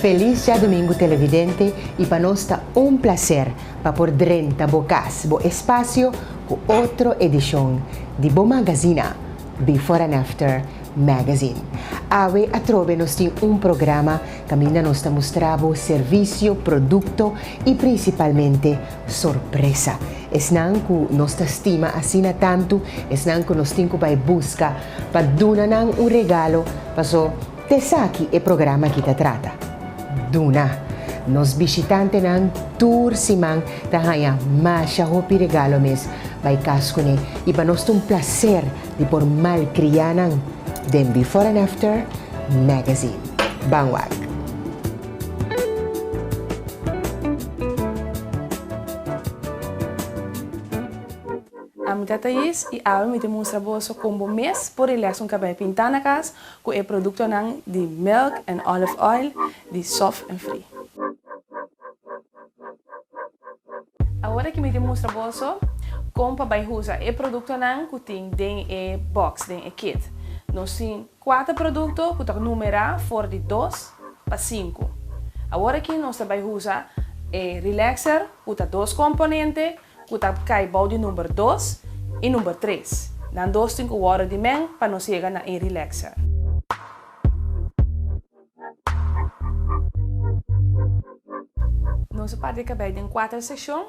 Felis djadumingu televidente y pa nos ta un placer pa por drenta bo cas, bo espacio cu otro edicion di bo magazina Before and After Magazine. Awe atrobe nos tin un programa caminda nos ta mustra bo servicio, producto y principalmente sorpresa. Esnan cu nos ta stima asina tantu, esnan cu nos tin cu bay busca pa duna nan un regalo, paso t'esaki e programa aki ta trata. Duna. Nos bishitantenan tur siman ta haña masha hopi regalo mes bay cas cune y pa nos ta un placer di por malcria nan den Before and After Magazine. Ban wak! Ami ta Thais y awe mi ta mustra boso con bo mes por relax un cabei pinta na cas cu e productonan di Milk and Olive Oil di Soft and Free. Awor aki mi ta mustra boso con pa bay usa e productonan cu tin den e box, den e kit. Nos tin Cuater producto cu ta numera for di dos pa sinku. Awor aki nos ta bay usa e relaxer cu ta dos componente cu ta cay bou di number dos y number tres. Nan dos tin cu wordo di meng pa nos yega na e relaxer. Nos a parti e cabey den cuater seccion.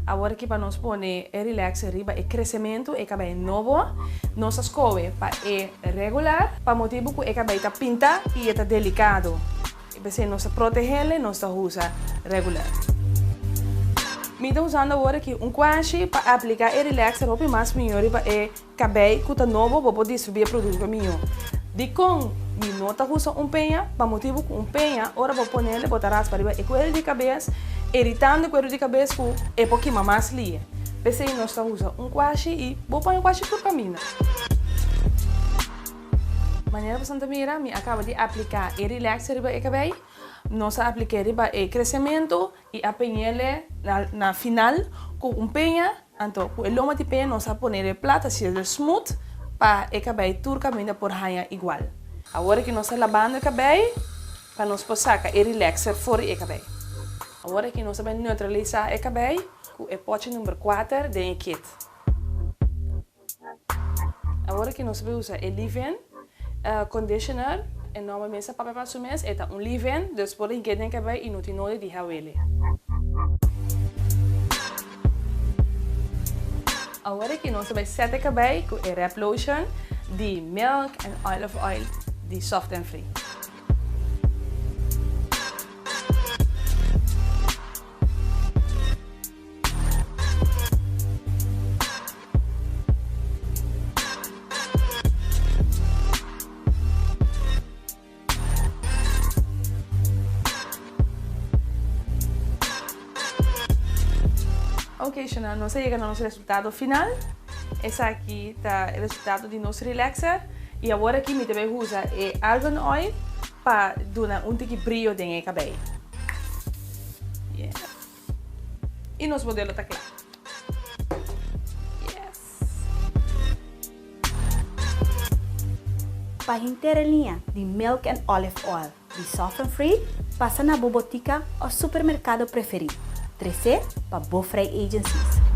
Awor aki pa nos pone e relaxer riba e crecemento, e cabey nobo, nos a scohe pa e regular, pa motibo cu e cabey ta pinta y e ta delicado. Y p'esey nos ta protehele, nos ta usa regular. Mi ta usando awor aki un cuashi pa aplica e relaxer hopi mas miyo riba e Cabey cu ta nobo bo por distribuí e producto miyo. Dicon mi no ta usa un peña? Pa motibo cu un peña ora bo ponele bo ta raspa riba e cuero di cabes, iritando e cuero di cabes cu e por kima mas lie. P'esey nos ta usa un cuashi y bo pone cuashi tur caminda. Manera boso ta mira mi a caba di aplica e relaxer riba e cabey. Nos a aplique riba e crecemento y a peñele na final cu un peña. Anto ku e loma di peña nos a pone e plat hasié del smooth pa e kabei tur kaminda por haña igual. Awor aki nos ta labando e kabei pa nos por saka e relaxer for di e kabei. Awor aki nos ta bai neutralisá e kabei ku e pochi number kuater den e kit. Awor aki nos ta bai usa e leave-in conditioner. E nòmber mes ta papia pa su mes, e ta un leave-in, dus por hink'é den kabei i no tin nodi di hawele. Awor aki nos ta bai sèt e kabei ku e wrap lotion di Milk and Olive Oil di Soft and Free. Ok Shana, nos a yega na nos resultado final. Esaki ta e resultado di nos relaxer. Y awor aki mi ta bay usa e argan oil pa duna un tiki brillo den e cabey. Yeah. Y nos modelo ta cla. Yes. Pa henter e liña di Milk and Olive Oil di Soft and Free, pasa na bo botica of supermercado preferi. Trece pa bo Frey Agencies.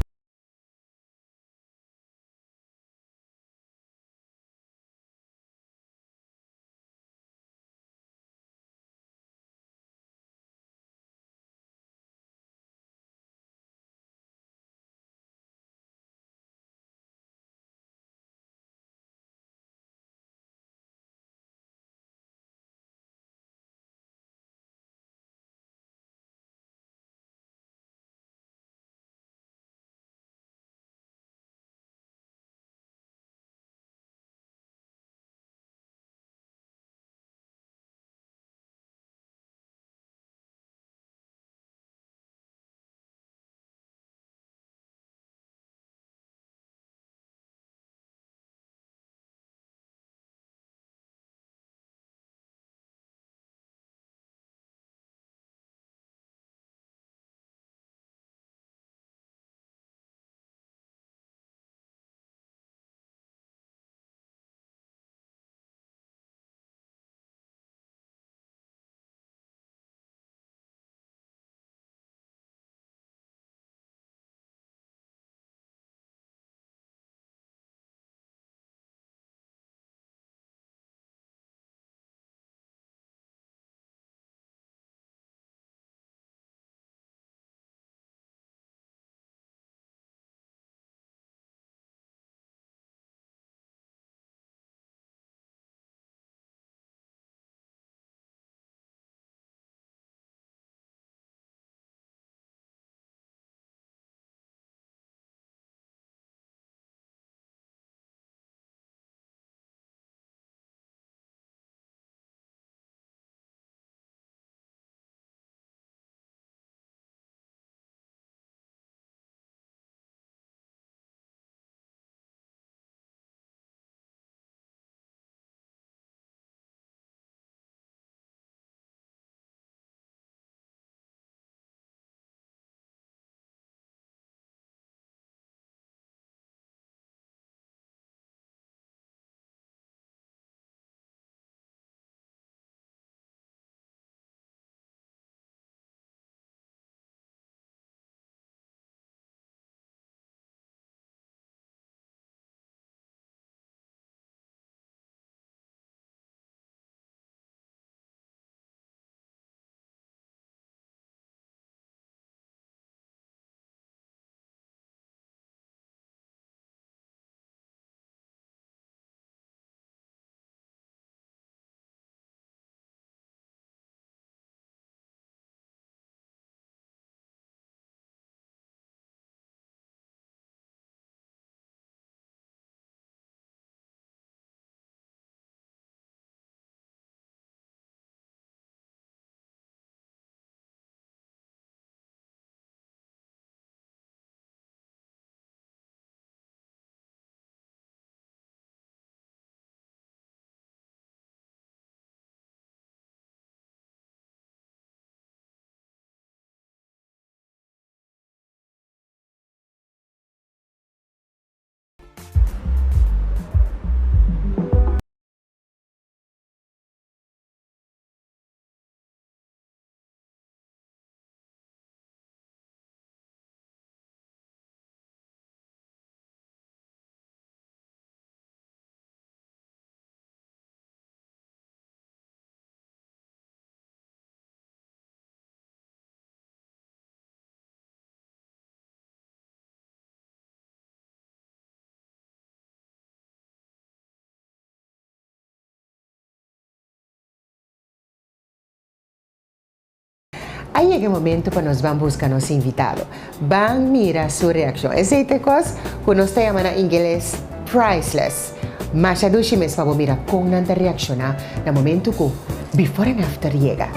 A yega e momento pa nos ban busca nos invitado. Ban mira su reaccion. Esey ta e cos cu nos ta yama na ingles priceless. Masha dushi mes pa bo mira con nan ta reacciona na momento cu Before and After yega.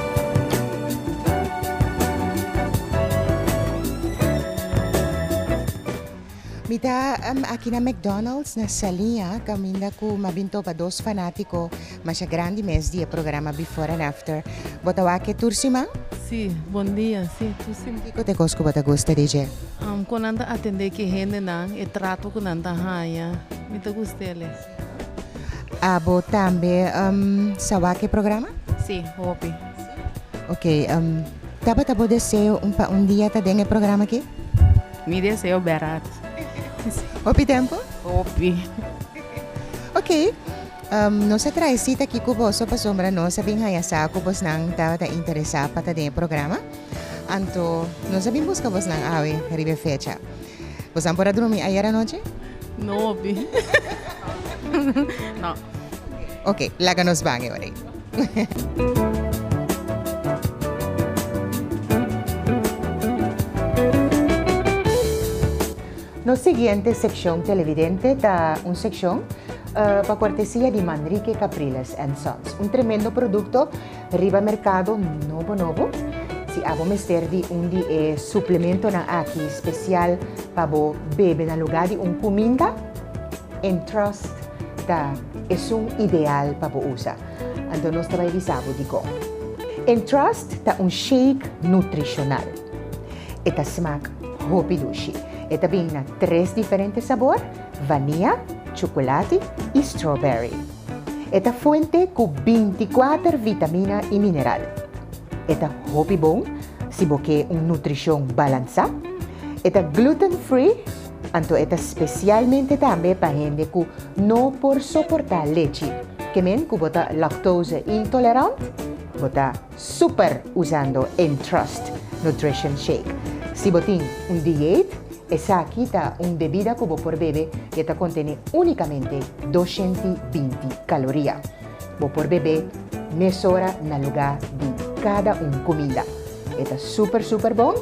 Mi ta aki na McDonald's na Saliña caminda cu m'a bin topa dos fanatico masha grandi mes di e programa Before and After. Bo ta wak e tur siman? Si, bon dia, si, tur siman. Kico ta e cos cu bo ta gusta di dje? Con nan ta atende ki hendenan, e trato cu nan ta haña, mi ta gusta el. Abo tambe sa wak e programa? Si, hopi. Ok, tabata bo deseo pa un dia ta den e programa aki? Mi deseo bèrdat. Hopi tempu? Hopi. Ok, nos a trae sita aki ku boso pasobra nos a bin haña sa ku bosnan tabata interesá pa ta den e programa. Anto nos a bin buska bosnan awe riba e fecha. Bosnan por a drumi ayer anochi? No hopi. No. Ok, laga nos ban e ora ei. Nos siguiente seccion televidente ta un seccion pa cortesia di Manrique Capriles and Sons. Un tremendo producto riba mercado nobo nobo. Si abo mester di un di e suplementonan aki special pa bo bebe na lugar di un cuminda, Entrust ta esun ideal pa bo usa. Anto nos ta bai bisa bo dikon. Entrust ta un shake nutrishonal. E ta smak hopi dushi. E ta bin na tres diferente sabor, vania, chukulati i strawberry. E ta fuente ku binti kuater vitamina i mineral. E ta hopi bon si bo ke un nutrishon balansá. E ta gluten free. Anto e ta spesialmente tambe pa hende ku no por soportá lechi. Ke men ku bo ta lactose intolerant, bo ta super usando Entrust Nutrition Shake. Si bo tin un dieet, esaki ta un bebida ku bo por bebe i e ta kontené únikamente 220 kaloria. Bo por bebé mesora na lugá di kada un kuminda. E ta super super bon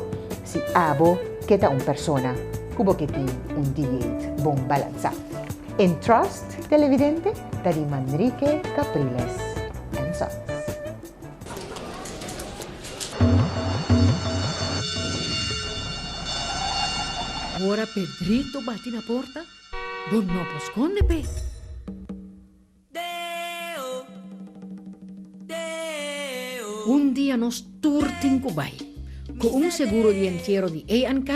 si abo ke ta un persona ku bo ke tin un dieet bon balansá. Entrust televidente ta di Manrique Capriles and Sons. Ora Pedrito bati na porta, bo no por skonde p'e. Un dia nos tur tin ku bai. Ku un seguro di entiero di ANK,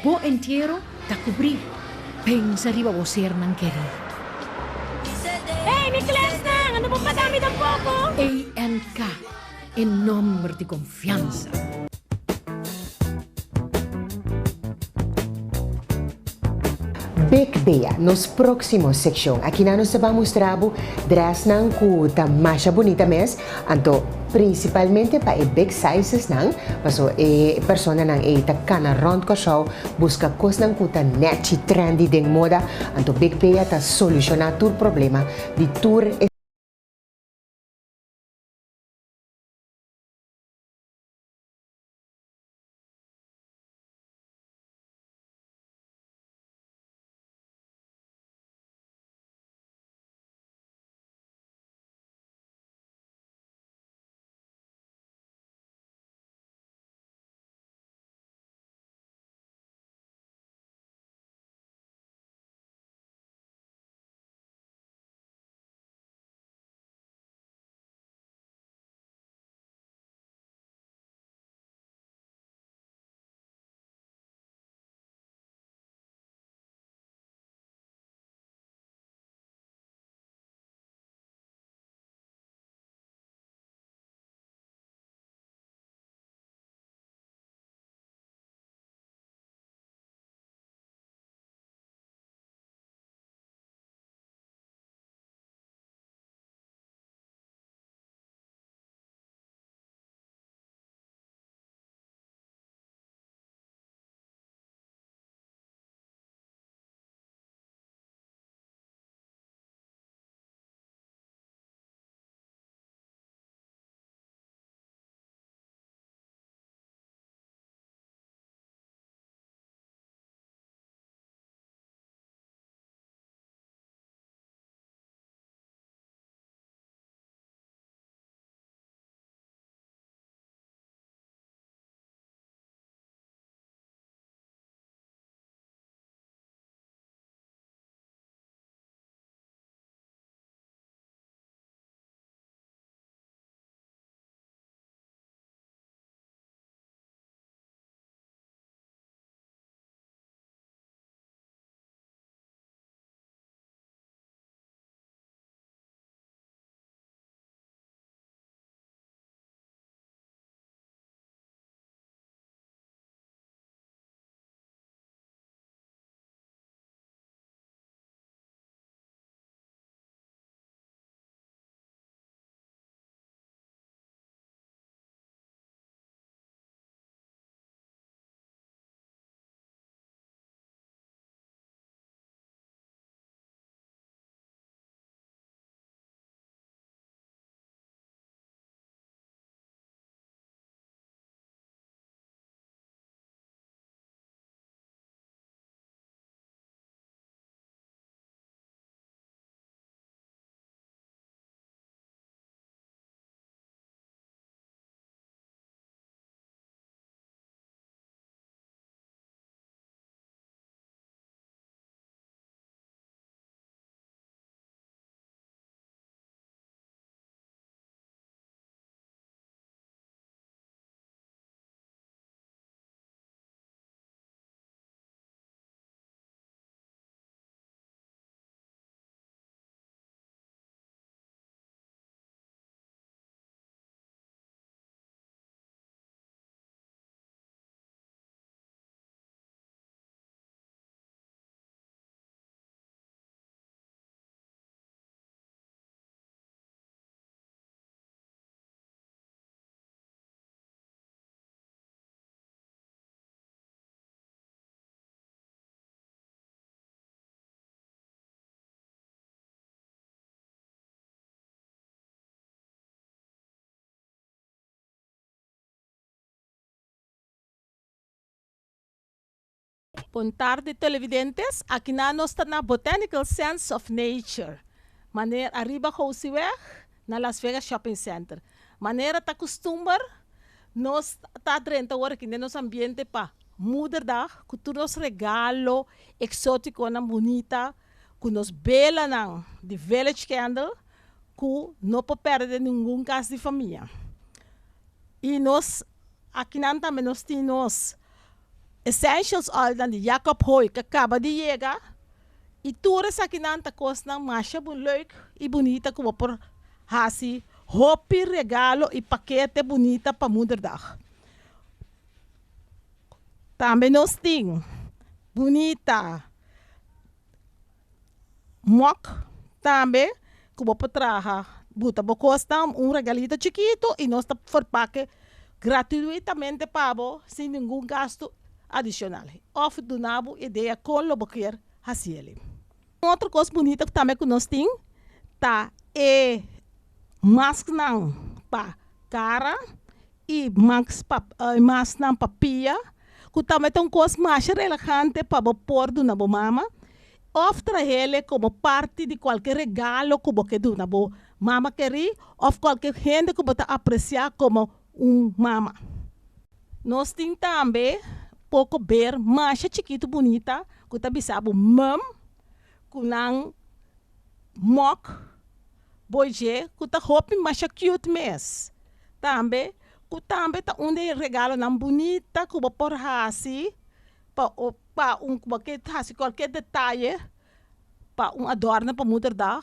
bo entiero ta kubrí. Pensa riba bo sernan kerí. Hey, mi klèsnan! Ando bo paga mi tampoko? ANK, e nòmber di konfiansa. Big Bea, nos próksimo sekshon. Akinan nos ta ban mustra bo drèsnan ku ta masha bunita mes, anto prinsipalmente pa e big sizesnan, paso e personanan ei ta kana rònt Kòrsou buska kosnan ku ta nèchi, trendy, den moda, anto Big Bea ta solushoná tur problema di tur e. Bon tardi televidentes, aki nan nos ta na Botanical Sense of Nature, manera ariba Gosieweg na Las Vegas Shopping Center. Manera ta custumber, nos ta drenta awor aki den nos ambiente pa Moederdag cu tur nos regalo exoticonan bunita, cu nos belanan di Village Candle cu no por perde den ningun cas di famia. Y nos akinan tambe nos tin nos Essentials oilnan di Jacob Hooi ku a kaba di yega i tur esakinan ta kosnan masha leuk i bunita ku bo por hasi hopi regalo i pakete bunita pa Moederdag. Tambe nos tin bunita mok tambe ku bo por traha buta bo kosnan un regalito chikitu i nos ta verpake gratuitamente pa bo sin ningun gastu adishonal òf duna bo idea kon lo bo kier hasi el. Un otro kos bunita tambe ku nos tin ta e masknan pa kara i masknan pa pia ku tambe ta un kos masha relahante pa bo por duna bo mama òf trahele komo parti di kualke regalo ku bo ke duna bo mama kerí òf kualke hende ku bo ta apresiá komo un mama. Nos tin tambe poko ber masha chikitu bunita ku ta bisa bo mum ku nan mòk boyje ku ta hopi masha cute mes. Tambe ku tambe ta un di e regalonan bunita ku bo por hasi pa pa un ku bo ke hasi kualke detaye pa un adorno pa moederdag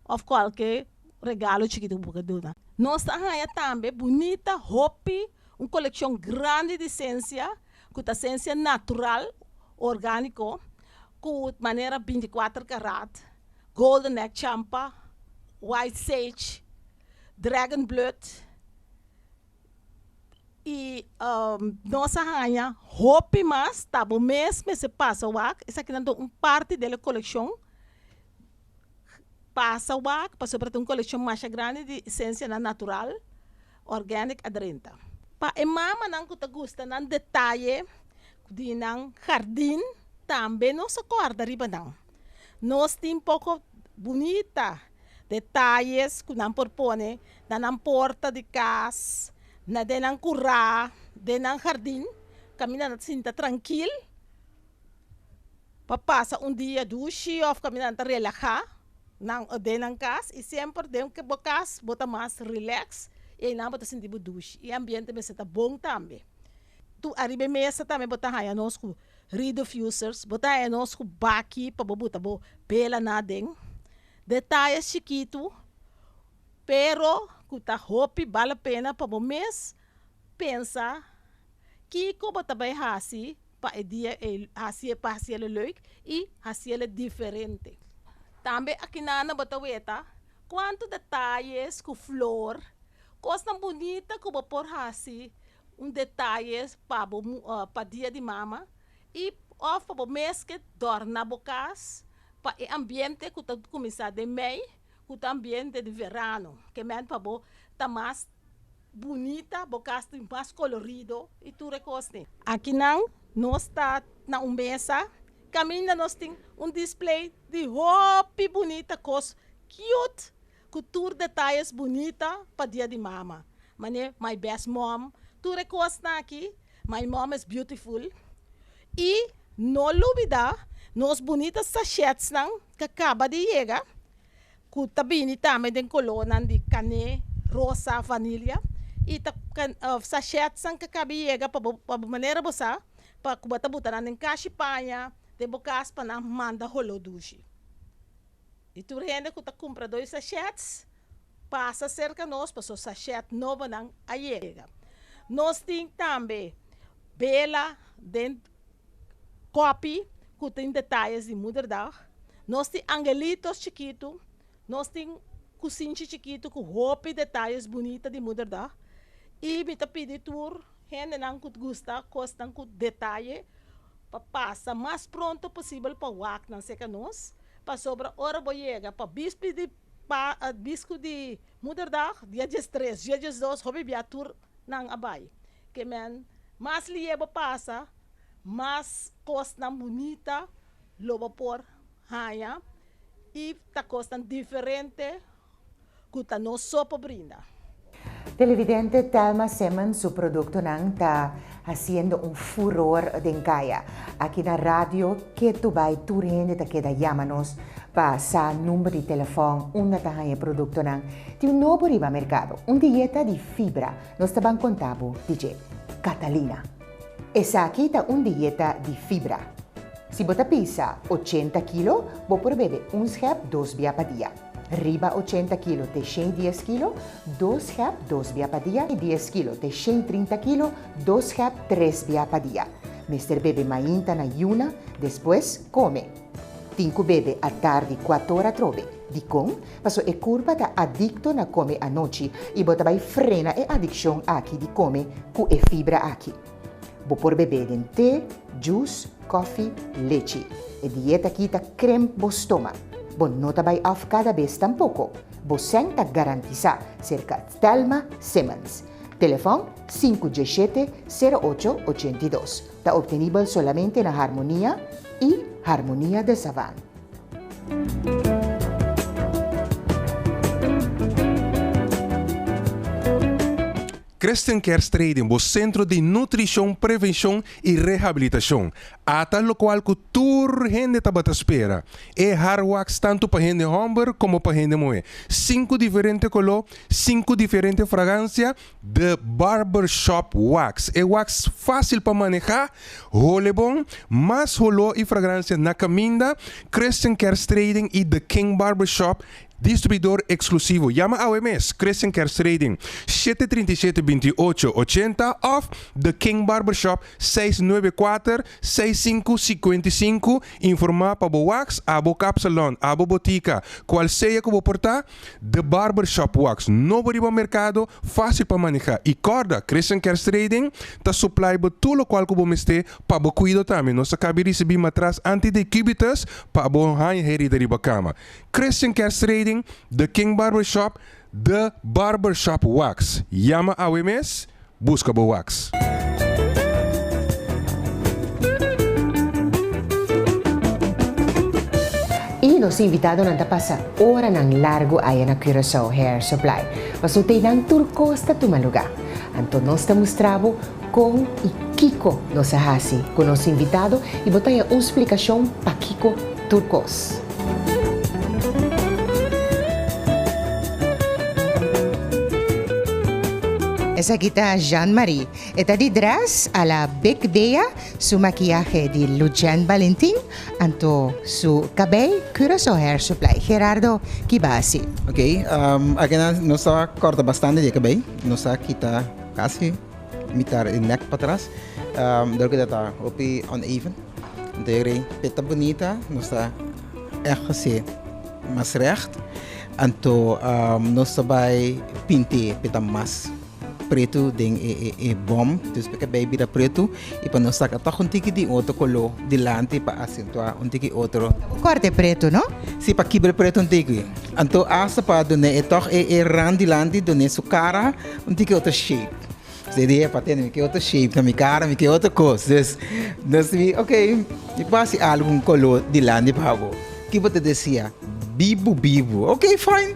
òf kualke regalo chikitu ku bo ke duna. Nos ta haña tambe bunita hopi un kolekshon grandi di sensia ku ta sensia natural, orgániko, ku manera 24 karat, golden neck champa, white sage, dragon blood i nos a haña hopi mas, ta bo mes mester pasa wak, esakinan ta un parti di e kolekshon, pasa wak pasobra ta un kolekshon masha grandi di sensianan natural, organic a drenta. Pa e mamanan ku ta gusta nan detaye di nan hardin tambe nos a kòrda riba nan. Nos tin poko bunita detayes ku nan por pone na nan porta di kas, na den nan kurá, den nan hardin, kaminda nan ta sinta trankil pa pasa un dia dushi òf kaminda nan ta relahá nan den nan kas i semper den bo kas bo ta mas rilèks i einan bo ta sinti bo dushi i e ambiente mester ta bon tambe. Tu ariba e mesa tambe bo ta haña nos ku reed diffusers, bo ta haña nos ku baki pa bo buta bo bela na aden. Detayes chikitu pero ku ta hopi bal la pena pa bo mes pensa kiko bo ta bai hasi pa e dia ei hasié pa hasié leuk i hasié diferente. Tambe akinana bo ta weta kuantu detayes ku flor, kosnan bunita ku bo por hasi un detaye pa bo pa dia di mama i òf pa bo mes ke dòrna bo kas pa e ambiente ku ta kuminsá den mei ku ta ambiente di verano ke men pa bo ta mas bunita bo kas tin mas kolorido i tur e kosnan. Akinan nos ta na un mesa kaminda nos tin un display di hopi bunita kos cute ku tur detayes bunita pa dia di mama. Mane my best mom, tur e kosnan aki, my mom is beautiful. I no lubida nos bunita sachetsnan ku kaba di yega, ku ta bini tambe den kolónan di kané, rosa, vanilla. I ta sachetsnan ku kaba di yega pa bo pa bo manera bo sa pa ku bo ta buta nan den kashi paña den bo kas pa nan manda holó dushi. I tur hende ku ta kumpra dos sachets pasa serka nos paso sachet nobonan a yega. Nos tin tambe bela den kopi ku tin detayes di Moederdag. Nos tin angelitos chikitu, nos tin kusinchi chikitu ku hopi detayes bunita di Moederdag. I mi ta pidi tur hendenan ku gusta kosnan ku detaye pa pasa mas pronto posibel pa wak nan serka nos, pasobra ora bo yega pa bispi di pa bisku di Moederdag dia 13, dia 12 hopi bia tur nan a bai. Ke men mas lihe bo pasa. Mas kosnan bunita lo bo por haña i ta kosnan diferente ku ta nos so por brinda. Televidente Thelma Simmons su produktonan ta hasiendo un furor den kaya. Aki na radio ketu bai tur hende ta keda yama nos pa sa number di telefòn unda ta haña e produktonan. Tin un nobo riba merkado, un dieta di fibra. Nos ta ban konta bo di dje. Catalina. Esaki ta un dieta di fibra. Si bo ta pisa ochenta kilo, bo por bebe un schep dos bia pa dia. Riba ochenta kilo te shen dies kilo, dos schep dos bia pa dia i dies kilo te shen trinta kilo, dos schep tres bia pa dia. Mester bebe mainta na yuna, despues kome. Tin ku bebe atardi kuator atrobe. Dikon? Paso e kurpa ta adikto na kome anochi i bo ta bai frena e adikshon aki di kome ku e fibra aki. Bo por bebé den te, djus, kòfi, lechi. E dieta aki ta kremp bo stoma. Bo no ta bai òf kada bes tampoko. Bo sèn ta garantisá serka Thelma Simmons. Telefòn, sinku diesshete, sero ocho, ochenta i dos. Ta obtenibel solamente na Harmonia i Harmonia de Savan. Christian Care Trading, bo sentro di nutrishon, prevenshon i rehabilitashon. Ata lokual ku tur hende tabata spera. E haar wax tantu pa hende hòmber komo pa hende muhé. Sinku diferente koló, sinku diferente fragansia, The Barber Shop Wax. E wax fásil pa manehá, hole bon, mas holó i fragransia na kaminda. Christian Care Trading i The King Barber Shop Distribuidor eksklusivo. Yama awe mes Christian Cares Trading, 737 28 80 òf The King Barbershop, 694 65 55. Informá pa bo wax, abo kapsalon, abo botika, kual sea ku bo por ta, The Barbershop Wax nobo riba merkado, fásil pa manehá. I kòrda, Christian Cares Trading ta suplai bo tur lokual ku bo mester pa bo kuido tambe. Nos a kabi risibí matras anti-decubitus pa bo haña herida riba kama. Christian Cares Trading, The King Barber Shop, The Barber Shop Wax. Yama awe mes, buska bo wax. I nos invitadonan ta pasa oranan largu aya na Curaçao Hair Supply. Pasobra teinan tur kos ta tuma lugá. Anto nos ta mustra bo kon i kiko nos a hasi ku nos invitado i bo ta haña un splikashon pakiko tur kos. Esaki ta Jean Marie. E ta di dress a la Big Dea, su makiyahe di Lucian Valentin, anto su kabei Curaçao Hair Supply. Gerardo, ki ba hasi? Ok, akinan nos ta kòrta bastante di e kabei. Nos ta kita kasi mitar e nek patras. Dor ku ta hopi uneven. Dere p'e ta bunita, nos ta ègt hasié mas règt. Anto nos ta bai pint'é p'e ta mas pretu den e bòm. Dus p'e kabei bira pretu i pa nos saka tòg un tiki di otro koló dilanti pa asentuá un tiki otro. Ta bo kòrta e pretu, no? Si, pa kibra e pretu un tiki. Anto asta pa dun'é e tòg e rand dilanti, dun'é su kara un tiki otro shape. Ze di epa tene mi ke otro shape na mi cara, mi ke otro cos. Dus, dus mi, ok, mi por haci algo un color dilanti pa bo. Ki bo ta decia? Bibu bibu. Ok, fine.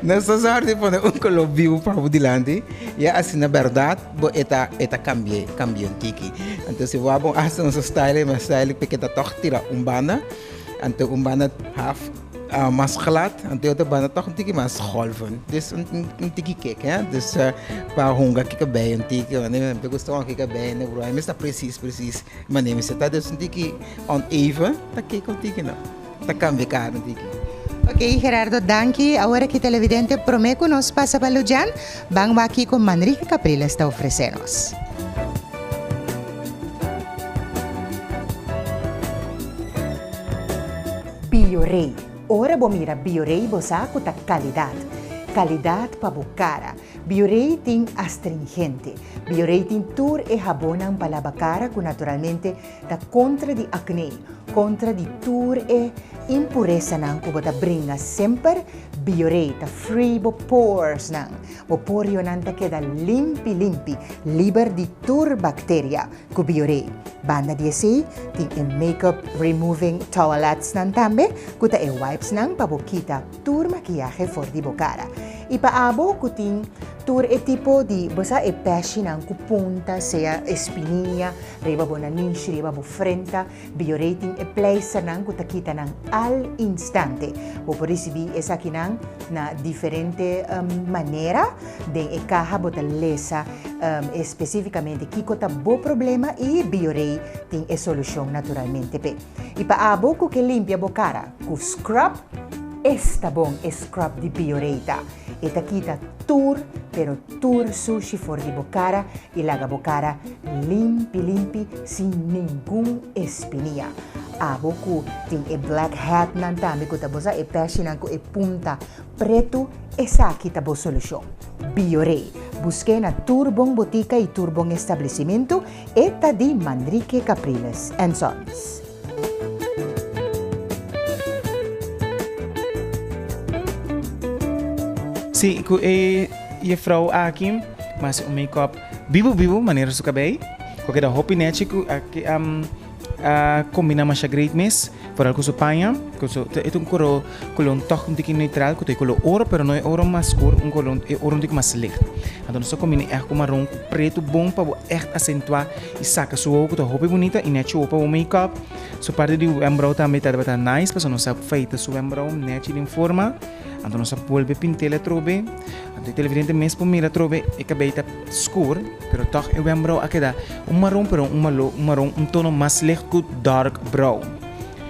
Nos ta zorg di pone un color bibu pa bo dilanti. Ya asina berdad bo e ta, e ta cambia, cambia un tiki. Anto si bo a bon hasta nos style, mas style p'e ta toch tira un banda. Anto un banda half. Mas glad, anto e otro banda toch un tiki mas golven. Dus un, un, un tiki kek, hè. Dus uh, pa hunga kika bij un tiki, want mi te gusta hunga kika bij ne bro. Mi sta precies, precies. Maar nee, mi sta dus un tiki oneven, ta kek un tiki no. Ta cambia cara un tiki. Ok, Gerardo, danki. Awor aki televidente, prome ku nos pasa pa Lujan, ban wak kiko Manrique Capriles ta ofrece nos. Biorey. Ora bo mira Biorey bo sa ku ta kalidat. Kalidat pa bo kara. Biorei tin astringente. Biorei tin tur e habonnan pa laba kara ku naturalmente ta kontra di akné, kontra di tur e impuresanan ku bo ta bringa semper. Biorei ta free bo poresnan. Bo porionan ta keda limpi limpi, liber di tur bakteria ku Biorei. Banda di esei tin e makeup removing towelettesnan tambe ku ta e wipesnan pa bo kita tur makiyahe for di bo kara. I pa abo ku tin tur e tipo di, bo sa e pèshinan ku punta, sea espinia riba bo nanishi, riba bo frenta, Biorei tin e pleisternan ku ta kita nan al instante. Bo por risibí esakinan na diferente manera. Den e kaha bo ta lesa espesífikamente kiko ta bo problema i Biorei tin e solushon naturalmente p'e. I pa abo ku ke limpia bo kara ku scrub, esta bon e scrub di Biorei ta. E ta kita tur, pero tur sushi for di bo kara i laga bo kara limpi limpi sin ningun espinia. Abo ku tin e black hat nan tambe ku ta bo sa e peshinan ku e punta pretu, esaki ta bo solushon. Biorei. Busk'é na tur bon botika i tur bon establesimentu, e ta di Manrique Capriles and Sons. Sí, ku e jefrouw aki mas un make-up bibu bibu manera su kabei ku a keda hopi nechi ku a a kombina masha great mes foral ku su paña ku su e ta un kolo kolon tòg un tiki neutral ku ta e kolo oro pero no e oro mas skur un kolon e oro un tiki mas licht anto nos a kombina ègt ku maron ku pretu bon pa bo ègt asentuá I saka su wowo ku ta hopi bunita i nechi wowo pa bo make up. Su parti di wembrouw tambe tabata nice pasobra nos a feita su wembrouw nechi den forma. Anto nos a bolbe pintel atrobe. Anto e televidente mes por mira atrobe e kabei ta skur pero tog e wembrouw a keda un maron pero un maron un tono mas licht ku dark brown.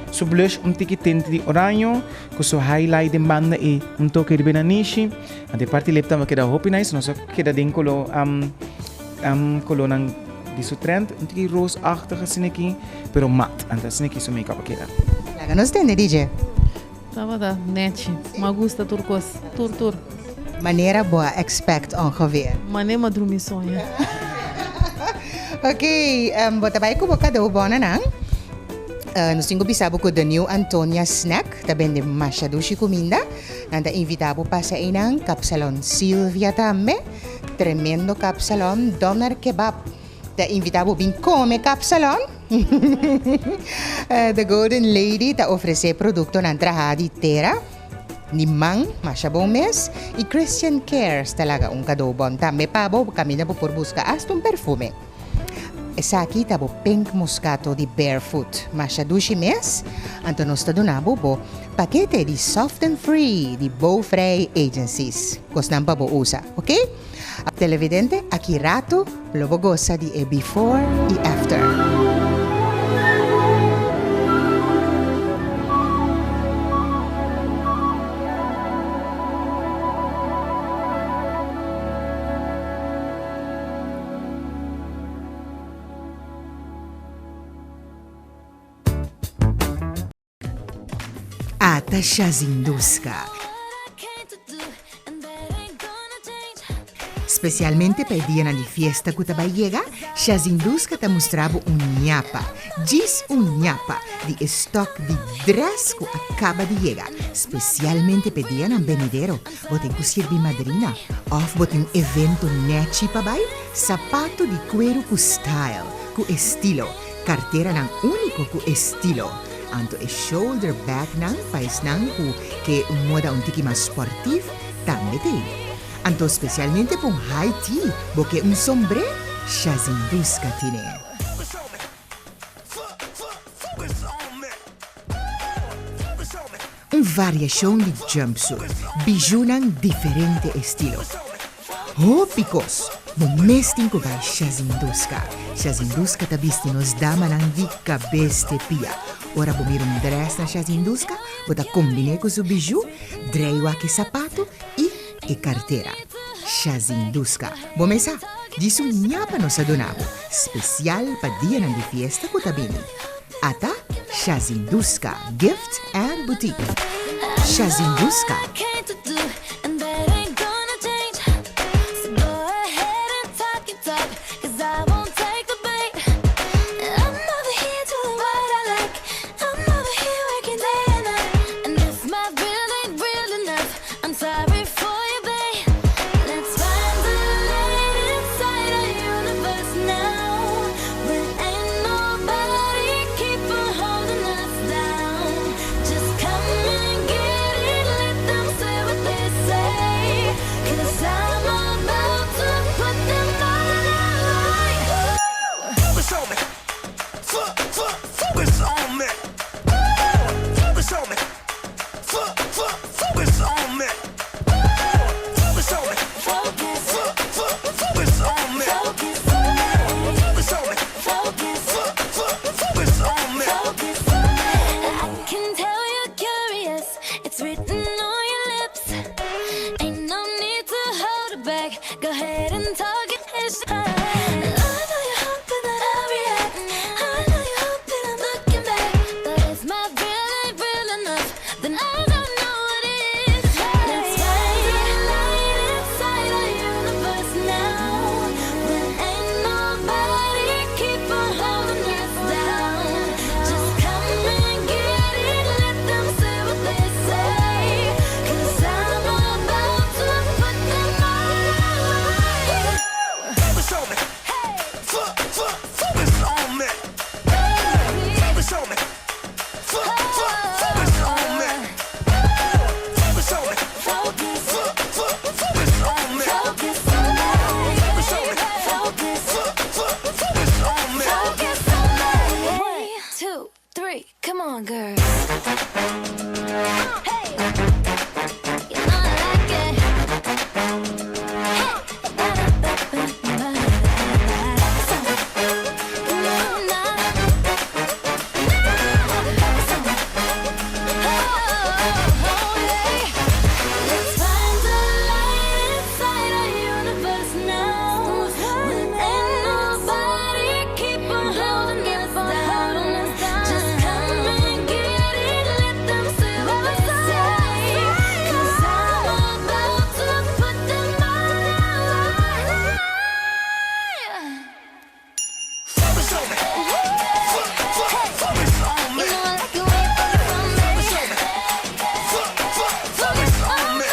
Su blush un tiki tinte di oraño ku su highlight den banda i un toke riba e nanishi. Anto e parti lip tambe a keda hopi nice nos a keda den kolo. Colornan di su trend, un tiki roosachtig asina aki, pero mat. Anto asina aki su make-up a keda. Laga nos tende DJ. Tabata nechi. M'a gusta tur cos. Tur tur. Manera bo a expect ongeveer. Mane m'a drumi soña. Ok, bo ta bai cu bo cadeau bonanan. Nos tin cu bisa bo cu The New Antonia Snack ta bende masha dushi cuminda. Nan ta invita bo pasa einan. Kapsalon Silvia tambe. Tremendo kapsalon Doner Kebab ta invita bo bin come kapsalon. The Golden Lady ta ofrece productonan traha di tera, di man, masha bon mes. Y Christian Cares ta laga un cadeau bon tambe pa bo caminda bo por busca hasta un perfume. Esaki ta bo pink moscato di Barefoot. Masha dushi mes. Anto nos ta duna bo bo pakete di Soft and Free di Bouwvrij Agencies. Kosnan pa bo usa, ok? Televidente, aki ratu lo bo gosa di e before i after. Ata Shazinduska. Spesialmente pa e dianan di fiesta ku ta bai yega, Shazinduska ta mustra bo un ñapa, djis un ñapa, di e stòk di drès ku a kaba di yega, spesialmente pa e dianan benidero. Bo tin ku sirbi madrina òf bo tin un evento nèchi pa bai? Sapato di kueru ku style, ku estilo, karteranan úniko ku estilo. Anto e shoulder bagnan pa esnan ku ke un moda un tiki mas sportif tambe t'ei. Anto spesialmente pa un high tea bo ke un sombré? Shazinduska tine. Un variashon di jumpsuit, bijunan diferente estilo. Hopi kos! Bo mes tin ku bai Shazinduska. Shazinduska ta bisti nos damanan di kabes te pia. Ora bo mira un drès na Shazinduska, bo ta kombiné ku su biju, drei wak e sapatu i e kartera. Shazinduska. Bo mes sa, djis un ñapa nos a duna bo, spesial pa dianan di fiesta ku ta bini. Ata Shazinduska Gift and Boutique. Shazinduska. Two, three, come on girls. Hey! You know I like it. Hey! Let's find the light inside our universe now. When ain't nobody keep on holding us down. Just come and get it, let them say what they say. 'Cause I'm about to put them all out. Focus on me. Focus on me. You know I like it when you focus on me. Focus on me.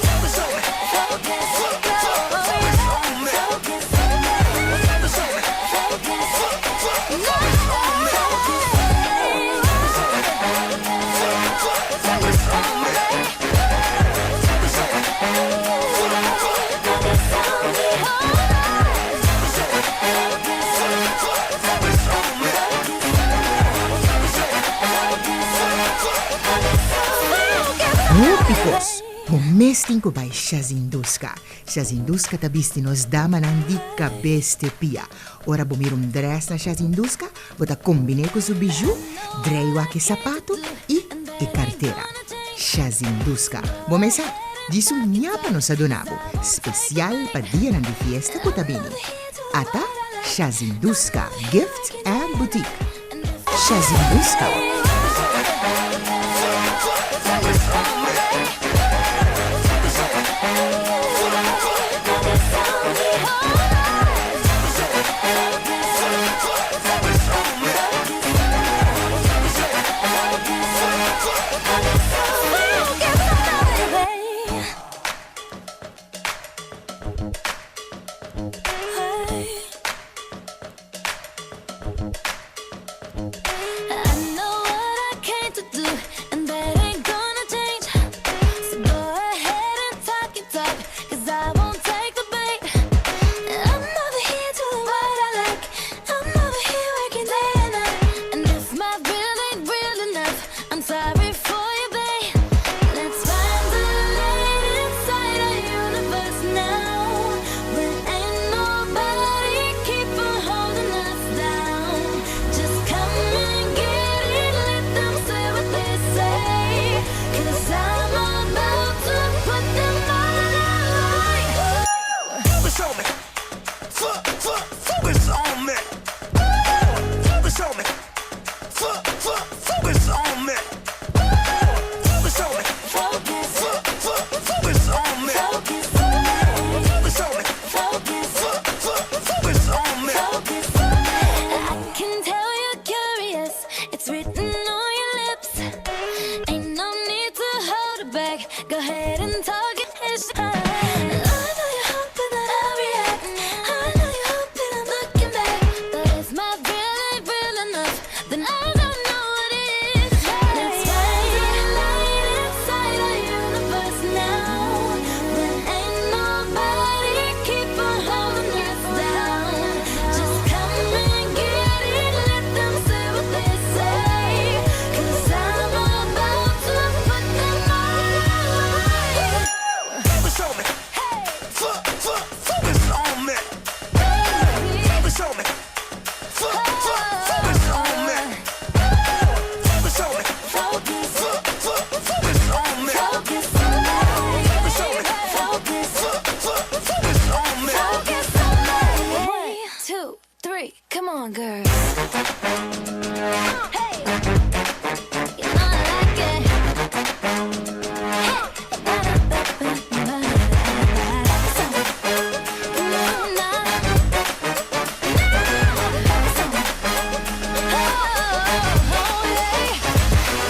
Focus on me. Focus, Focus on me. focus on me. Focus on me. Focus, Focus on me. Focus on me. Focus on me. Focus on me. Focus on me. Hopi kos. Bo mes tin ku bai Shazinduska. Shazinduska ta bisti nos damanan di kabes te pia. Ora bo mira un dress na Shazinduska, bo ta kombiné ku su bijou, drei wak e sapatu i e kartera. Shazinduska. Bo mes sa, djis un ñapa nos a duna bo, spesial pa dianan di fiesta ku ta bini. Ata Shazinduska Gift and Boutique. Shazinduska. Focus on me. Focus on me. Focus on me. Focus on me. Focus on me, babe. Hey. I know what I came to do, and that ain't gonna change. So go ahead and talk your talk, 'cause I won't take the bait. I'm over here doing what I like. I'm over here working day and night. And if my real ain't real enough, I'm sorry for you, babe. Let's find the light inside our universe now. When ain't nobody keep on holding us down. Just come and get it, let them say what they say. 'Cause I'm about to put them all out. Focus on me. Focus on me. Focus on me. Focus on me. Focus on me. Focus, Focus on me. focus on me. Focus on me. Focus, Focus on me. focus on me. I can tell you're curious. It's written on your lips. Ain't no need to hold it back. Go ahead and talk it. I know you're hoping that I'll react. I know you're hoping I'm looking back. But if my real ain't real enough, then I don't know what is. Let's find the light inside our universe now. When ain't nobody keep on holding us down. Just come and get it, let them say what they say. 'Cause I'm about to put them all out. Focus on me. Focus on me. Focus on me. Focus on me. Focus on me. Focus, Focus on me. focus on me. Focus on me. Focus, Focus on me. focus on me. One, two, three, come on, girls. Hey, you know I like it. Hey, come on now. Focus on me. Oh, yeah.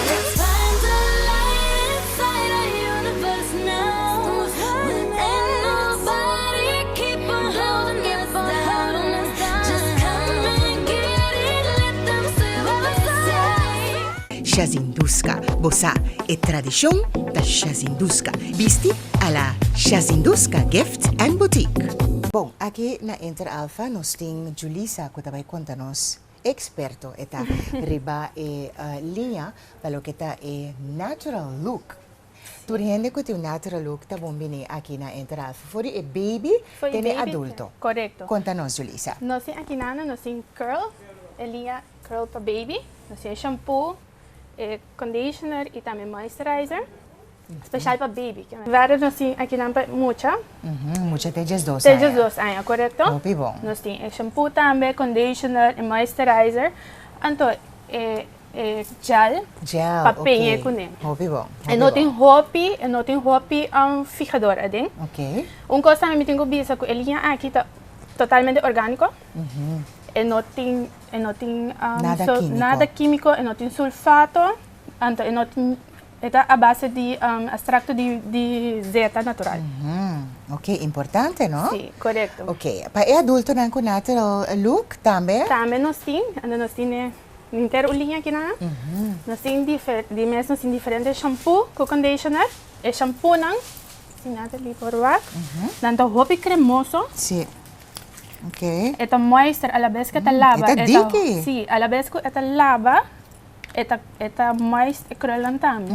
Let's find the light inside our universe now. When ain't nobody keep on holding us down. Just come and get it, let them say what they say. Shazinduska. Bo sa, e tradishon ta Shazinduska. Bisti a la Shazinduska Gift and Boutique. Bon, aki na Inter Alpha nos tin Julisa ku ta bai konta nos. Experto e ta riba e liña pa loke ta e natural look. Tur hende cu tin un natural look ta bon bini aki na Enter Alpha. For di e baby te n'e adulto. Corecto. Conta nos, Julisa. Nos tin aki nana, nos tin curl, e liña curl pa baby. Nos tin e shampoo, e conditioner y tambe moisturizer. Special pa baby. Verder nos tin akinan pa mucha. Mucha te 12 aña. Te 12 aña, corecto. Hopi bon. Nos tin e shampoo tambe, conditioner, e moisturizer. Anto e e gel. Gel, Pa peña kuné. Hopi bon. E no tin hopi, e no tin hopi fijador aden. Ok. Un cos tambe mi tin cu bisa cu e liña aki ta totalmente organico. E no tin, e no tin Nada quimico. Nada quimico, e no tin sulfato. Anto e no tin E ta a base di extracto di zeta natural. Ok, importante no? Si, corecto. Ok, pa e adultonan cu natural look tambe? Tambe nos tin, anto nos tin e henter un liña akinan. Nos tin di mes nos tin diferente shampoo cu conditioner. E shampoonan, si Natalie por wak, nan ta hopi cremoso. Si, ok. E ta moister alabes cu e ta laba. E ta diki. Si, alabes cu e ta laba. E ta e ta moist e krulnan tambe.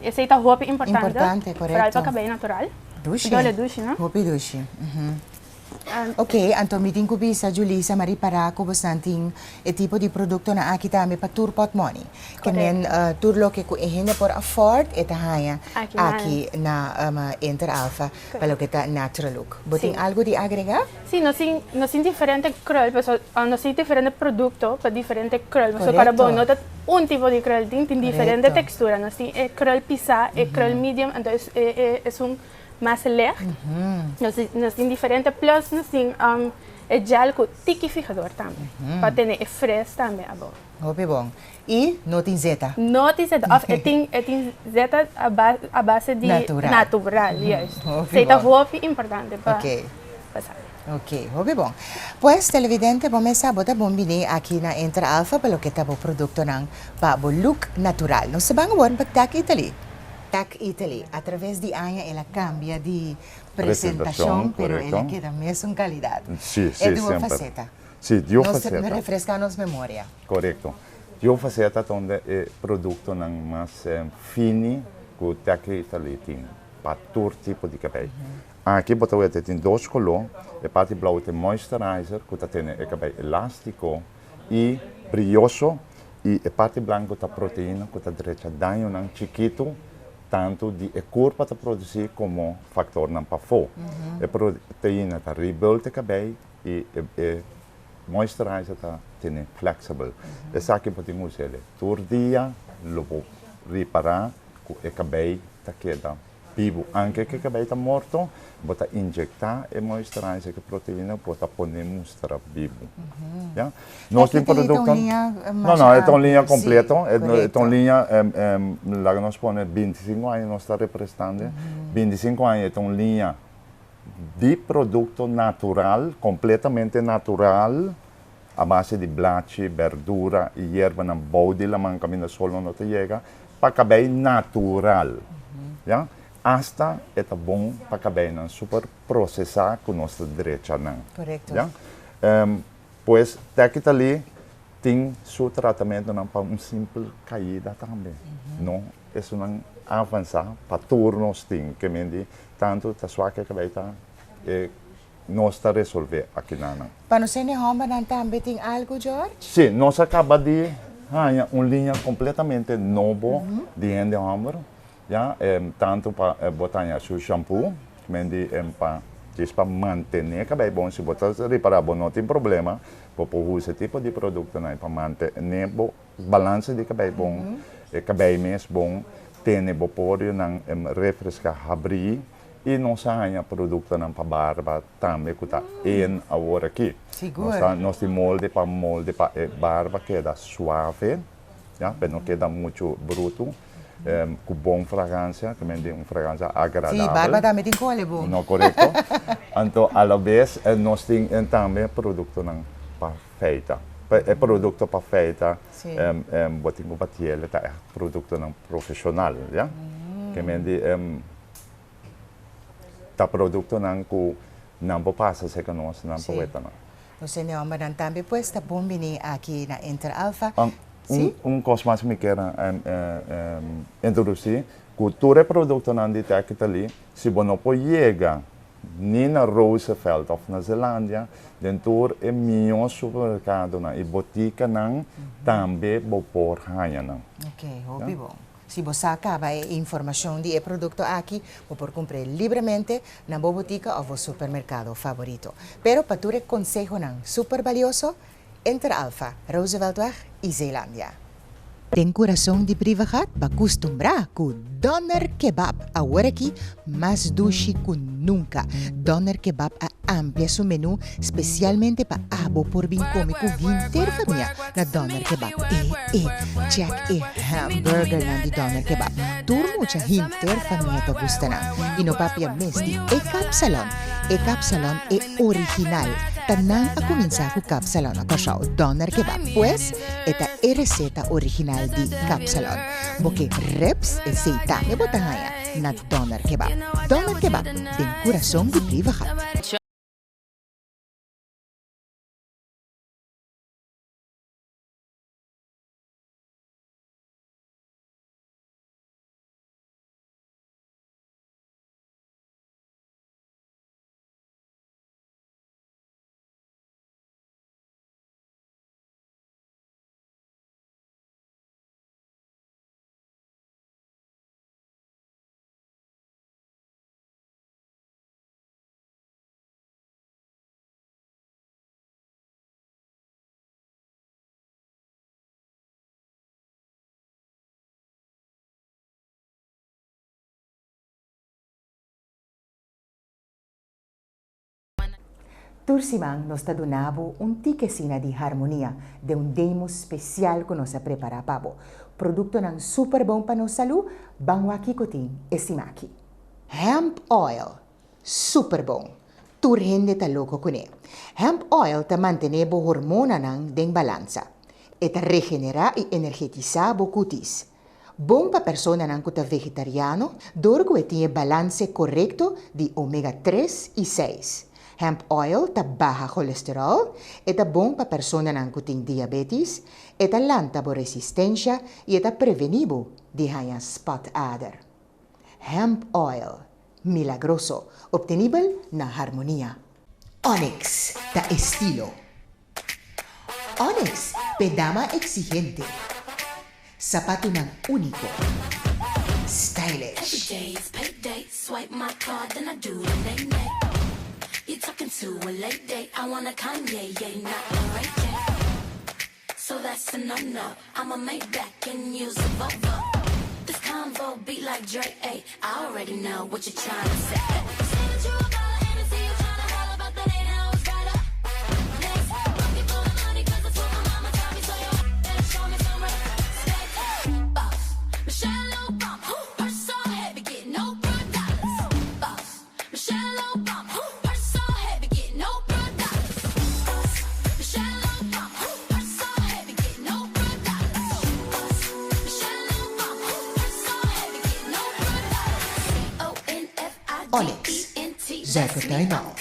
Esei ta hopi importante. Importante, korekto. Foral pa kabei natural. Dushi. Dole dushi, no? Hopi dushi. Ok, anto mi tin ku bisa Julisa, mi a ripará ku bosnan tin e tipo di produktonan aki tambe pa tur pòtmòni. Ke men tur loke ku e hende por afford e ta haña aki na Inter Alpha pa loke ta natural look. Bo tin algu di agregá? Sí, nos tin, nos tin diferente krul, paso nos tin diferente produkto pa diferente krul. Paso kada bo no ta un tipo di krul tin, tin diferente tekstura. Nos tin e krul pisá, e krul medium, anto e e esun mas legt. Nos nos tin diferente plus nos tin e gel ku tiki fijador tambe, pa tene e fres tambe abou. Hopi bon. I no tin zeta? No tin zeta, òf e tin e tin zeta a a base di Natural. natural, juist. Hopi Esei ta bon. hopi importante pa Oké. pa sabi. Oké, hopi bon. Pues, televidente, bo mes sa bo ta bon bini aki na Inter Alpha pa loke ta bo produktonan pa bo look natural. Nos ta ban awor pa Tech Italy. Tech Italy, a traves di aña el a kambia di presentashon, Presentashon, pero el a korekto. keda mesun kalidat. Sí, E sí, duo semper. faseta. Sí, dio Nos faceta. refresca nos memoria. Corecto. Dio faceta ta unda e productonan mas fini cu Tecli Italy tin pa tur tipo di cabey. Aki bo ta weta e tin dos color, e parti blauw ta e moisturizer cu ta tene e cabey elastico y briyoso y e parti blanco ta proteina cu ta drecha dañonan chikito tanto di e curpa ta produci como factornan pafo. E proteina ta rebuild e cabey y e moisturizer ta tene flexible. Esaki bo tin us'e tur dia, lo bo ripara cu e cabey ta keda bibo. Anke cu e cabey ta morto, bo ta inyecta e moisturizer cu e proteina, bo ta pone mustra bibo. Ya. Nos tin producto. No, no, e ta un liña completo. E ta un liña, laga nos pone 25 aña nos ta representando. 25 aña e ta un liña Di produkto natural, kompletamente natural, a base di blachi, berdura i yerbanan bou di laman kaminda sol no no ta yega, pa kabei natural. Ya? Asta e ta bon pa kabeinan super prosesá ku nos ta drecha nan. Korekto. Ya? Pues, teki ta li tin su tratamentonan pa un simpel kaida tambe. No esunnan avansá pa tur nos tin ke men di Tantu ta swak e kabei ta e nos ta resolve akinanan. Pa nos hende hombernan tambe tin algu, George? Sí, nos a kaba di haña un liña kompletamente nobo di hende homber, ya, tantu pa bo ta haña su shampoo, men di pa djis pa mantene kabei bon, si bo ta ripara bo no tin problema, bo por usa e tipo di produktonan pa mantene bo Balansa di kabei bon, e kabei mes bon, tene bo porionan refresca, habri y nos a haña productonan pa barba tambe cu ta in awor aki. Sigur. Nos ta nos tin molde pa molde pa e barba keda suave, ya, pa e no keda mucho bruto, cu bon fragancia, ta men di un fragancia agradabel. Si, barba tambe tin cole bo. No, corecto. Anto a la bes nos tin tambe productonan pa feita. E produkto pa feita bo tin ku batiel ta e produktonan profeshonal ya. Ke men di ta produktonan ku nan por pasa serka nos nan por weta nan. Nos hende hombernan tambe pues ta bon bini aki na Inter Alpha. Un, Si? un kos mas mi kier introdusí, ku tur e produktonan di Tech Italy, si bo no por yega ni na Roosevelt òf na Zeelandia, den tur e mihó supermerkadonan i botikanan tambe bo por haña nan. Ok, hopi bon. Si bo sa kaba e informashon di e produkto aki, bo por kumpr'é libremente na bo botika òf bo supermerkado faborito. Pero pa tur e konsehonan super balioso, Inter Alpha, Rooseveltweg i Zeelandia. Den kurason di Brievengat ba kustumbrá ku Doner Kebab awor aki mas dushi ku nunka. Doner Kebab a amplia su menú spesialmente pa abo por bin kome ku henter famia na Doner Kebab. E e, check e hamburgernan di Doner Kebab. Tur mucha henter famia ta gusta nan. I no papia mes di e kapsalon. E kapsalon e original. Ta nan a kuminsá ku kapsalon na Kòrsou, Doner Kebab. Pues, E ta e receta original di Kapsalon. Bo ke ribs, esey tambe bo ta haña na Doner Kebab. Doner Kebab, den curason di Brievengat. Tur siman nos ta duna bo un tikesina di harmonia den un demo spesial ku nos a prepará pa bo. Produktonan super bon pa nos salú, ban wak kiko tin e simaki. Hemp oil, super bon! Tur hende ta loko kuné. Hemp oil ta mantené bo hormonanan den balansa. E ta regenerá i energetisá bo kutis. Bon pa personanan ku ta vegetariano dor ku e tin e balanse korekto di omega tres i seis. Hemp oil ta baha cholesterol, e ta bon pa personanan ku tin diabetis, e ta lanta bo resistensha i e ta prevení bo di haña spatader. Hemp oil, milagroso, obtenibel na Harmonia. Onyx ta estilo. Onyx p'e dama exigente. Sapatunan úniko. Stylish. Onyx, Zuikertuin Mall.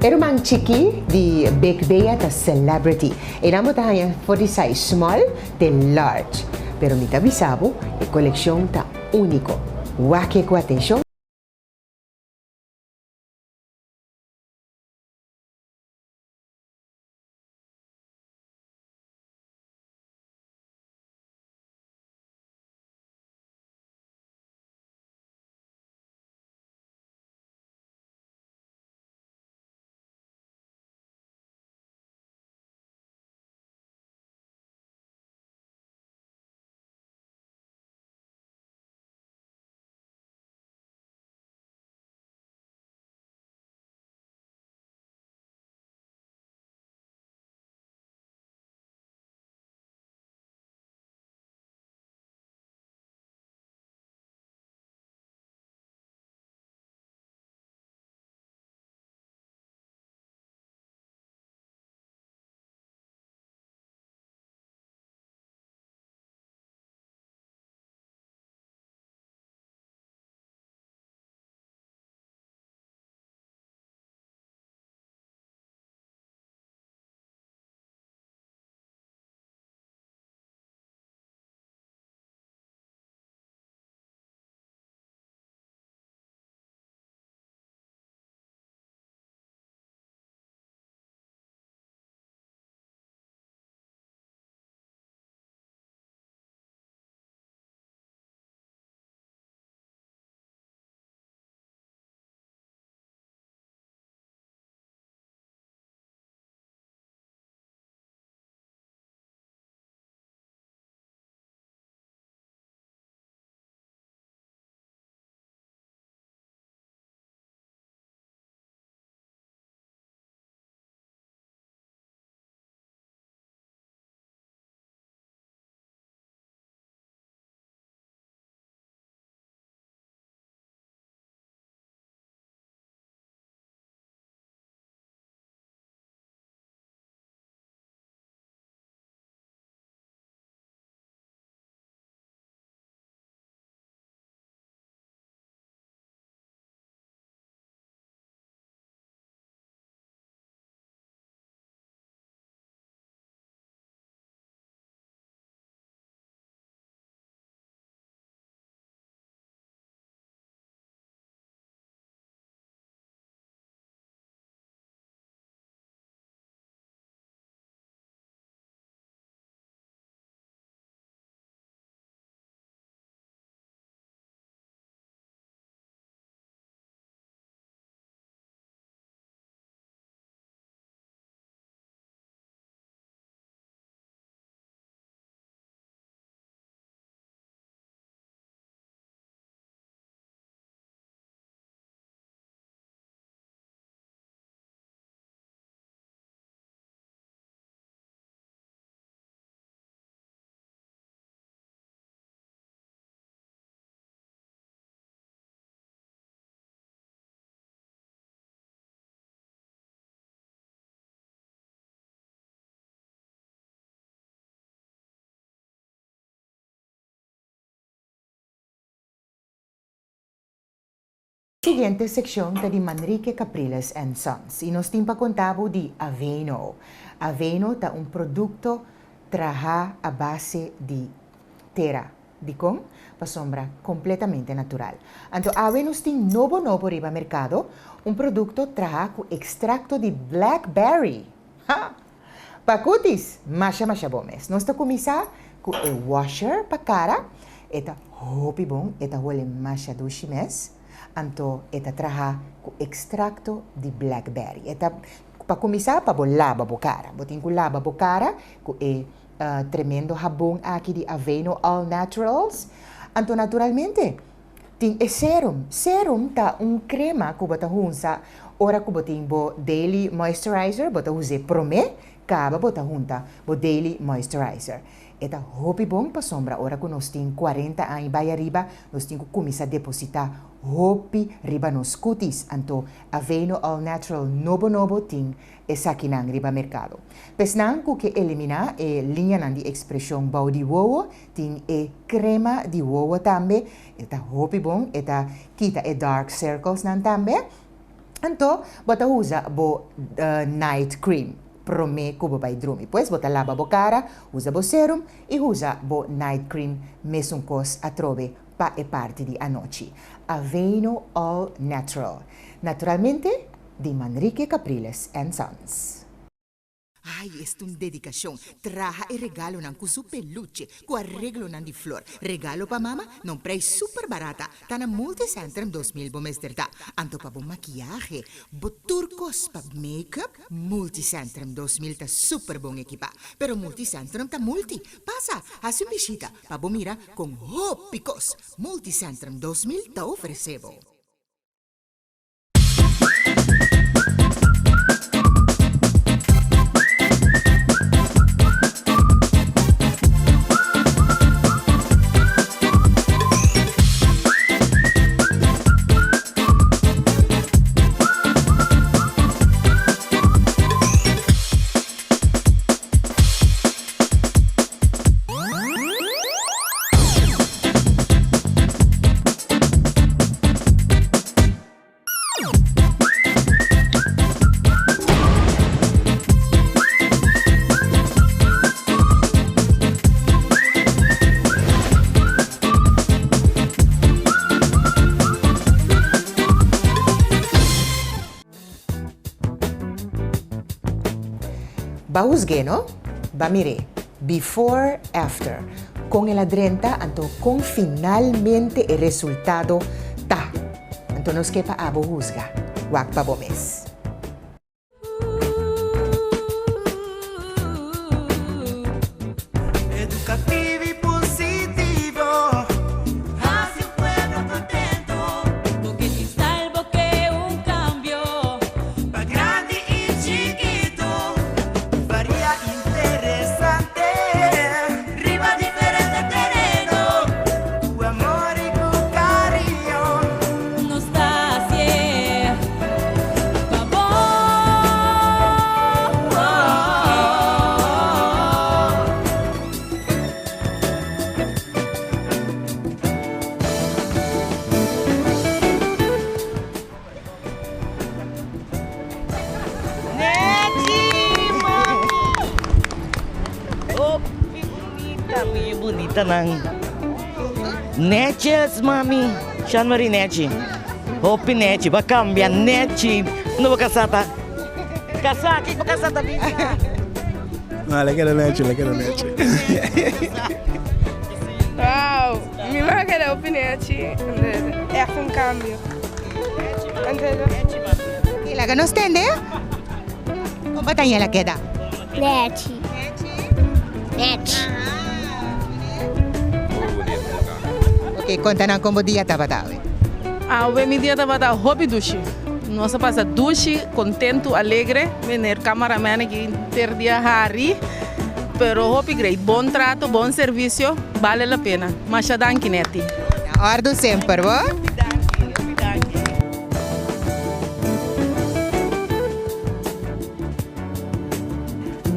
E ruman chiki di Big Bea ta celebrity. Einan bo ta haña for di size small te large. Pero mi ta bisa bo, e coleccion ta unico. Wak e cu atencion. Siguiente seccion ta di Manrique Capriles and Sons y nos tin pa conta bo di Aveeno. Aveeno ta un producto traha a base di tera. Dicon? Pasobra completamente natural. Anto awe nos tin nobo nobo riba mercado, un producto traha cu extracto di blackberry! Ha! Pa cutis, masha masha bon mes. Nos ta cuminsa cu e washer pa cara. E ta hopi bon, e ta hole masha dushi mes. Anto e ta traha cu extracto di blackberry. E ta pa cuminsa pa bo laba bo cara. Bo tin cu laba bo cara cu e tremendo habon aki di Aveeno All Naturals. Anto naturalmente tin e serum. Serum ta un crema cu bo ta hunsa ora cu bo tin bo daily moisturizer, bo ta us'e prome caba bo ta hunta bo daily moisturizer. E ta hopi bon pasobra ora cu nos tin cuarenta aña bay ariba nos tin cu cuminsa deposita hopi riba nos cutis. Anto Aveeno All Natural nobo nobo tin esakinan riba merkado. P'esnan ku ke eliminá e liñanan di ekspreshon bou di wowo, tin e krema di wowo tambe, e ta hopi bon, e ta kita e dark circlesnan tambe. Anto bo ta usa bo night cream promé ku bo bai drumi. Pues bo ta laba bo kara, usa bo serum i usa bo night cream mesun kos atrobe pa e parti di anochi. Aveeno All Natural. Naturalmente di Manrique Capriles and Sons. Ay, esta un dedicacion! Traha e regalonan cu su peluche, cu areglonan di flor. Regalo pa mama? Na un prijs super barata. Ta na Multicentrum 2000 bo mester ta. Anto pa bo makiyahe, bo tur cos pa make-up, Multicentrum 2000 ta super bon ekipa. Pero Multicentrum ta multi. Pasa, haci un bishita pa bo mira con hopi cos Multicentrum 2000 ta ofrece bo. Ba husg'é no, ba mir'é, before, after, kon el a drenta anto kon finalmente e resultado ta. Anto nos ke pa abo husga, wak pa bo mes. Educativo y positivo, haci un pueblo contento. Bo ke tin style, bo ke un cambio. Pa grandi y chikito, varia interesante. Riba diferente tereno, cu amor y cu cariño. Nos ta hacié pa bo. Nechi, mami! Hopi bunita, mi bunitanan. Netjes, mami. Shan Marie Nechi. Hopi Nechi, bo a cambia Nechi. Unda bo casá ta? Casá, kiko bo casá ta bisa? No, le keda Nechi, le keda Nechi. Wow, mi a keda hopi Nechi. Echt un cambio. Y laga nos tende. Con bo taña la keda? Nechi. Nechi. Ok, conta nan con bo dia tabata awe. Awe mi dia tabata hopi dushi. Nos a pasa dushi, contento, alegre. Meneer cameraman aki ter dia hari. Pero hopi great. Bon trato, bon servicio. Bale la pena. Masha danki Netty. Na ordu semper bo.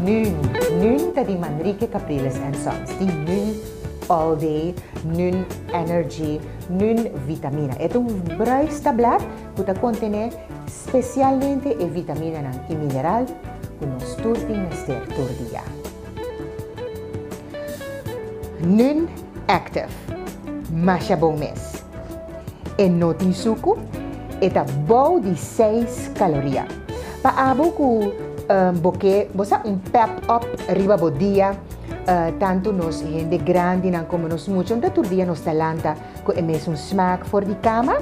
Nun, Nun ta di Manrique Capriles and Sons. Tin Nun. All Day, Nun Energy, Nun Vitamina. E ta un bruistablet ku ta kontené spesialmente e vitaminanan i mineral ku nos tur tin mester tur dia. Nun Active, masha bon mes. E no tin suku, e ta bou di seis kaloria. Pa abo ku bo ke bo sa un pep up riba bo dia, tantu nos hende grandinan komo nos mucha, un ta tur dia nos ta lanta ku e mesun smaak for di kama,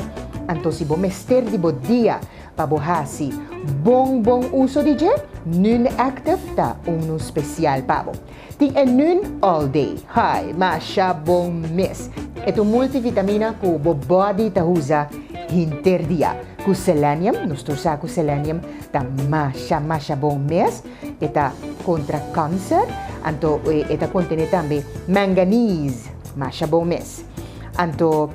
anto si bo mester di bo dia Pa bo hasi bon bon uso di dje, Nun Active ta unu spesial pa bo. Tin e Nun All Day. Hai, masha bon mes! E ta un multivitamina ku bo body ta usa hinter dia. Ku selenium, nos tur sa ku selenium ta masha masha bon mes. E ta kontra kanser, anto e ta kontene tambe manganese, masha bon mes. Anto.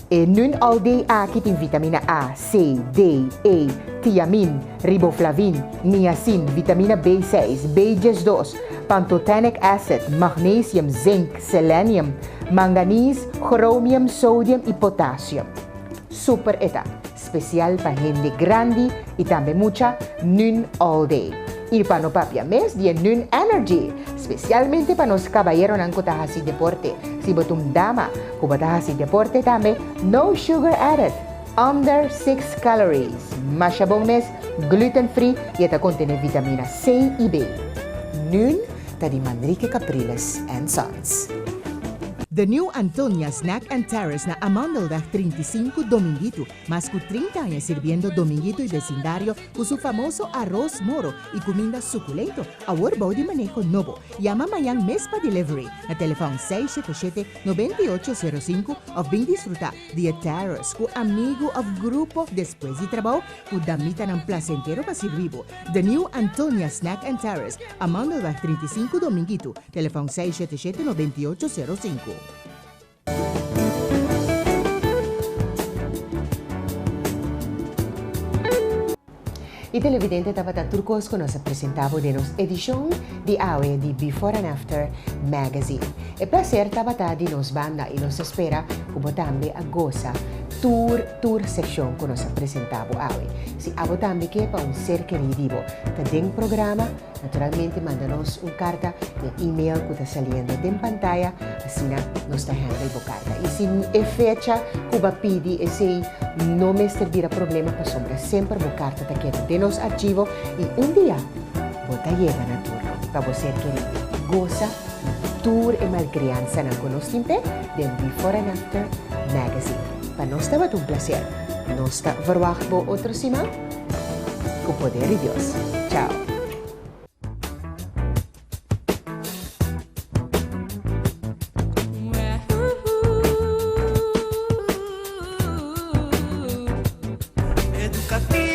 E Nun All Day aki tin vitamina A, C, D, E, tiamin, riboflavin, niacin, vitamina B6, B12, pantothenic acid, magnesium, zinc, selenium, manganese, chromium, sodium y potassium. Super e ta! Special pa hende grandi y tambe mucha, Nun All Day. Y pa no papia mes di e Nun Energy! Specialmente pa nos cabayeronan cu ta haci deporte. Si bo ta un dama cu bo ta haci deporte tambe, no sugar added, under 6 calories, masha bon mes, gluten free y e ta contene vitamina C y B. Nun ta di Manrique Capriles and Sons. The New Antonia Snack and Terrace na Amandelweg 35, Dominguito. Mas ku 30 aña sirbiendo Dominguito y besindario ku su famoso aros moro y kuminda sukulento, awor bou di maneho nobo. Yama mañan mes pa delivery na telefòn 677 98 05 òf bin disfrutá di e terrace ku amigu òf grupo despues di trabou ku damitanan plasentero pa sirbi bo. The New Antonia Snack and Terrace, Amandelweg 35 Dominguito, telefòn 677 98 05. Y televidente tabata tur cos cu nos a presenta bo den nos edicion di awe di Before and After Magazine. E placer tabata di nos banda y nos ta spera cu bo tambe a goza tur tur seccion cu nos a presenta bo awe. Si abo tambe ke pa un ser keri di bo ta den programa, Naturalmente manda nos un karta na e-mail ku ta saliendo den pantaya, asina nos ta handle bo karta. I si e fecha ku bo a pidi esei no mester bira problema pasobra semper bo karta ta keda den nos archivo i un dia bo ta yega na turno pa bo ser kerí. Gosa di tur e malkriansanan ku nos tin p'e den Before and After Magazine. Pa nos tabata un plaser. Nos ta verwacht bo otro siman. Ku poder di Dios. Chao. Educativo.